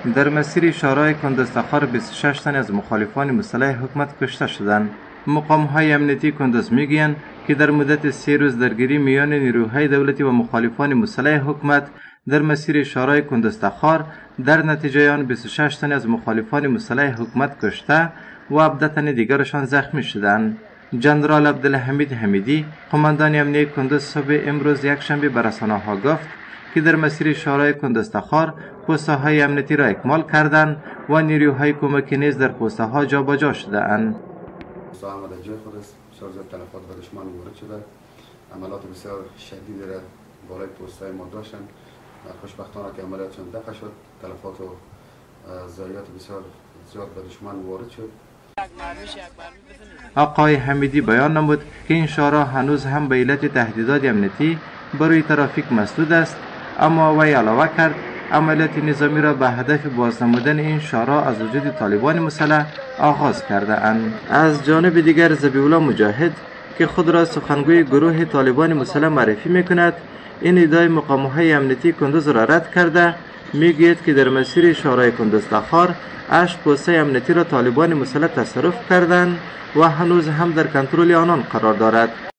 در مسیر شورای کندز تخار 26 تن از مخالفان مسلح حکومت کشته شدند. مقام های امنیتی کندز میگویند که در مدت 3 روز درگیری میان نیروهای دولتی و مخالفان مسلح حکومت در مسیر شورای کندز تخار در نتیجه آن 26 تن از مخالفان مسلح حکومت کشته و 17 تن دیگرشان زخمی شدند. جنرال عبدالحمید حمیدی، قماندان امنیتی کندز، صبح امروز یکشنبه به رسانه‌ها گفت که در مسیر شورای کندز تخار پوسته های امنیتی را اکمال کردند و نیروهای کمکی نیز در پوسته ها جابجا شده اند. در جای خود است، بسیار زیاد تلفات به دشمن وارد شده، عملات بسیار شدید را بالای پوسته ما داشتند. خوشبختانه که عملیاتشان دفع شد، تلفات و ضایعات بسیار زیاد به دشمن وارد شد. آقای حمیدی بیان نمود که این شورا هنوز هم به علت تهدیدات امنیتی برای ترافیک مسدود است، اما وی علاوه کرد عملیات نظامی را به هدف بازنمودن این شورا از وجود طالبان مسلح آغاز کرده اند. از جانب دیگر ذبیح الله مجاهد که خود را سخنگوی گروه طالبان مسلح معرفی می کند، این ادعای مقام های امنیتی کندز را رد کرده میگوید که در مسیر شورای کندز تخار 8 پوسته امنیتی را طالبان مسلح تصرف کردند و هنوز هم در کنترل آنان قرار دارد.